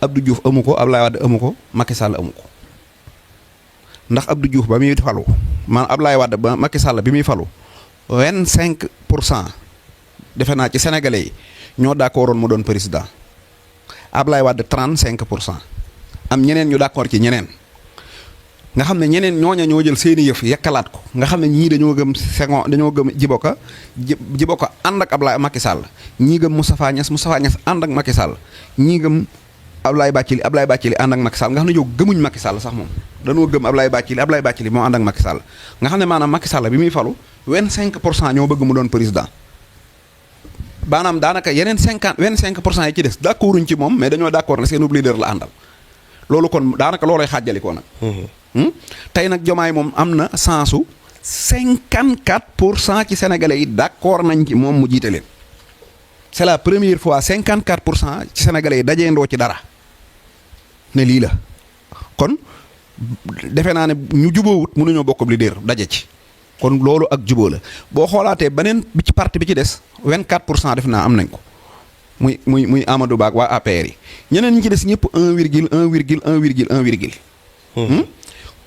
Abdou Diouf amu ko Abdoulaye Wade amu ko Macky Sall amu ko ndax Abdou Diouf ba muy falu maanaam Abdoulaye Wade ba Macky Sall bi muy falu 25% defe naa ci sénégalais yi ñoo d'accordoon mu doon président Abdoulaye Wade 35%. am ñeneen ñu d'accord ci ñeneen nga xam ne ñeneen ñooña ñoo jël seeni yëf yekkalaat ko nga xam ne ñii dañoo gëm Senghor dañoo gëm Djiboka ànd ak Abdoulaye Macky Sall ñii gëm Moustapha Niasse ànd ak Macky Sall ñii gëm Abdoulaye Bathily ànd ak Macky Sall nga xam ne yow gëmuñ Macky Sall sax moom dañoo gëm Abdoulaye Bathily moo ànd ak Macky Sall nga xam ne maanaam Macky Sall bi muy falu 25% ñoo bëgg mu doon président maanaam daanaka yeneen 25% yi ci des d'accorduñ ci moom mais dañoo d'accord ne seen leader la àndal loolu kon daanaka loolay xàjjalikoo nag. tey nag Diomaye moom am na sensu 54% ci sénégalais yi d'accord nañ ci moom mu jiite leen c'est la première fois 54% ci sénégalais yi dajeendoo ci dara ne lii la kon defe naa ne ñu jubóowut mënuñoo bokk leader daje ci kon loolu ak jubóo la boo xoolaatee beneen bi ci parti bi ci des 24% def naa am nañ ko. muy Amadou Ba ak waa APR yi ñeneen ñi ci des ñëpp 1,1,1,1.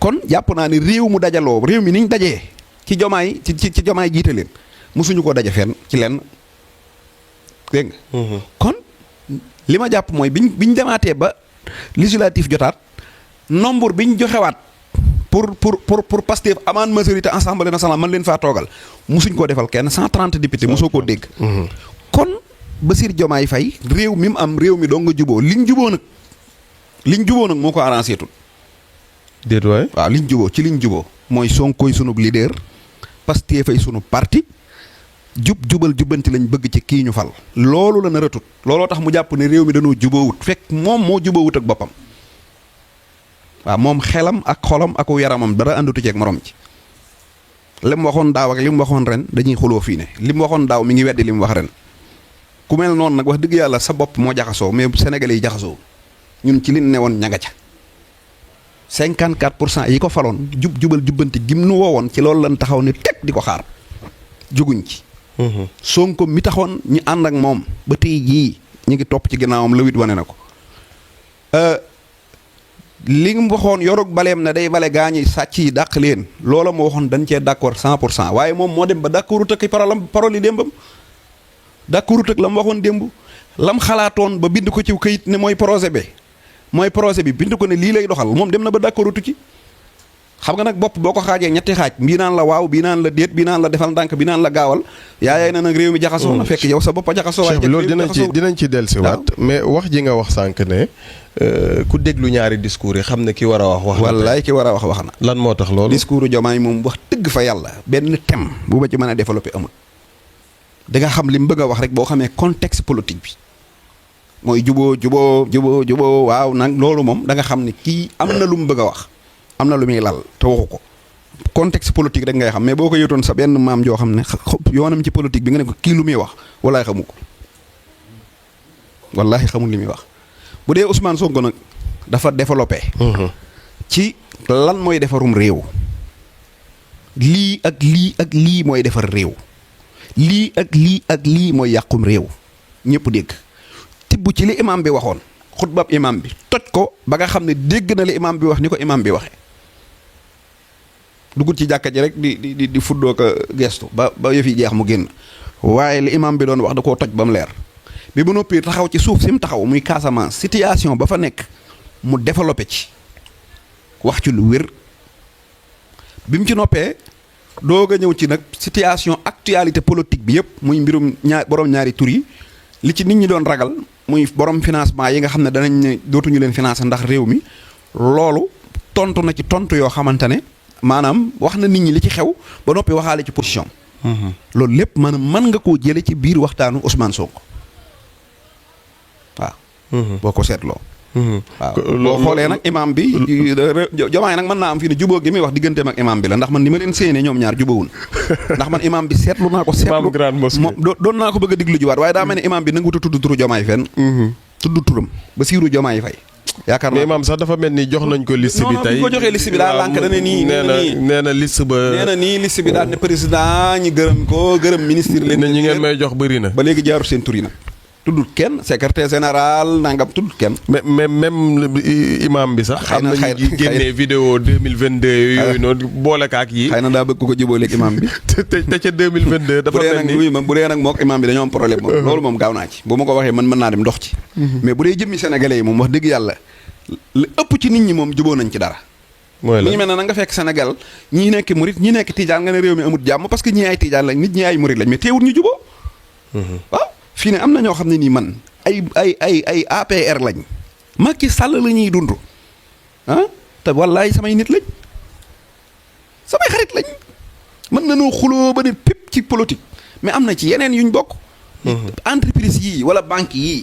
kon jàpp naa ne réew mu dajaloo réew mi niñ dajee ci Diomaye ci Diomaye jiite leen mosuñu ko daje fenn ci lenn dégg nga. kon li ma jàpp mooy biñ demaatee ba législatif jotaat nombre biñ joxewaat pour Pastef amaan majorité assemblée nationale man leen faa toogal mosuñ koo defal kenn 130 députés mosoo koo dégg. kon Bassirou Diomaye Faye réew mi mu am réew mi doo nga juboo liñ juboo nag moo ko arrangé tul déet waay waaw liñ juboo mooy Sonkoy sunub leader Pastef fay sunu parti jubal jubbanti lañ bëgg ci kii ñu fal loolu la nar a tut looloo tax mu jàpp ne réew mi dañoo juboowut fekk moom moo juboowut ak boppam waaw moom xelam ak xolam ak yaramam dara àndatu ceeg morom ci li mu waxoon daaw ak li mu waxoon ren dañuy xuloo fii ne li mu waxoon daaw mi ngi weddi li mu wax ren ku mel noonu nag wax dëgg yàlla sa bopp moo jaxasoo mais sénégalais yi jaxasoo ñun ci liñ ne woon ñanga ca 54% yi ko faloon jubal jubbanti gim nu woowoon ci loolu lan taxaw ne teg di ko xaar juguñ ci. Sonko mi taxoon ñu ànd ak moom ba tey jii ñu ngi topp ci ginnaawam la wit wane na ko li mu waxoon yorug baleem na day bale gaañi sàcc yi dàq leen loola moo waxoon dañ cee d'accord 100% waaye moom moo dem ba d'accordut ak parole yi démbam d'accordut ak la mu waxoon démb lam xalaatoon ba bind ko ci këyit ne mooy projet bi bind ko ne lii lay doxal moom dem na ba d'accordutu ci xam nga nag bopp boo ko xaajee ñetti xaaj bii naan la waaw bii naan la déet bii naan la defal ndànk bii naan la gaawal yaay na nag réew mi jaxasoo na fekk yow sa bopp a jaxasoo waaye loolu dinañ ci dellusiwaat mais wax ji nga wax sànq ne ku déglu ñaari discours yi xam ne ki war a wax wallaay ki war a wax na lan moo tax loolu discours Diomaye moom wax dëgg fa yàlla benn thème bu ba ci mën a développer amul da nga xam li mu bëgg a wax rek boo xamee contexte politique bi mooy juboo waaw nag loolu moom da nga xam ne kii am na lu mu bëgg a wax am na lu muy lal te waxu ko contexte politique rek ngay xam mais boo ko yëtoon sa benn maam joo xam ne yoonam ci politique bi nga ne ko kii lu muy wax wallaahi xamu ko wallaahi xamul li muy wax bu dee Ousmane Sonko nag dafa développé. ci lan mooy defarum réew lii ak lii mooy defar réew lii ak lii mooy yàqum réew ñëpp dégg tibb ci li imam bi waxoon xutbab imam bi toj ko ba nga xam ne dégg na li imam bi wax ni ko imam bi waxee dugut ci jàkka ji rek di fuddoo ko gestu ba yëf yi jeex mu génn waaye li imam bi doon wax da koo toj ba mu leer bi bu noppi taxaw ci suuf si mu taxaw muy Casamance situation ba fa nekk mu développé ci wax ci lu wér bi mu ci noppee doog a ñëw ci nag situation actualité politique bi yëpp muy mbirum borom ñaari tur yi li ci nit ñi doon ragal muy borom financement yi nga xam ne danañ ne dootuñu leen financer ndax réew mi loolu tontu na ci tontu yoo xamante ne maanaam wax na nit ñi li ci xew ba noppi waxaale ci position. loolu lépp maanaam mën nga koo jële ci biir waxtaanu Ousmane Sonko waaw. boo ko seetloo. waaw boo xoolee nag imam bi Diomaye nag mën naa am fii ne jubóo gi muy wax digganteem ak imam bi la ndax man ni ma leen séenee ñoom ñaar jubóowun ndax man imam bi seetlu naa ko moom doon naa ko bëgg a diglu jiwaat waaye daa mel ne imam bi nanguta tudd turu Diomaye fenn tudd turam Bassirou Diomaye Faye yaakaar naa mais imam sax dafa mel ni jox nañ ko liste bi tey ko joxee liste bi daa lànk dana nii nee na liste ba nee na nii liste bi daal ne président ñi gërëm ko gërëm ministre leen ñi ngeen may jox bëri na ba léegi jaarut seen tur yi nag tuddul kenn secrétaire général nangam tuddul kenn. mais même imam bi sax. xëy na am nañu génnee vidéo 2022 yooyu noonu boole kaak yi. xëy na daa bëgg ko jubóoleeg imam bi. te ca 2022. dafa mel ni bu dee nag mook imam bi dañoo am problème moom. loolu moom gaaw naa ci bu ma ko waxee man mën naa dem ndox ci. mais bu dee jëmmi sénégalais yi moom wax dëgg yàlla li ëpp ci nit ñi moom jubóo nañ ci dara. mooy la mi ngi mel ne na nga fekk Sénégal ñii nekk murit ñii nekk tijaan nga ne réew mi amut jàmm parce que ñii ay tijaan lañ nit ñi ay murit lañ mais teewul ñu jubóo. waaw fii ne am na ñoo xam ne nii man ay APR lañ. Macky Sall la ñuy dund ah te wallaay samay nit lañ samay xarit lañ mën nañoo xuloo ba ne pépp ci politique mais am na ci yeneen yuñ bokk. entreprise yii wala banque yii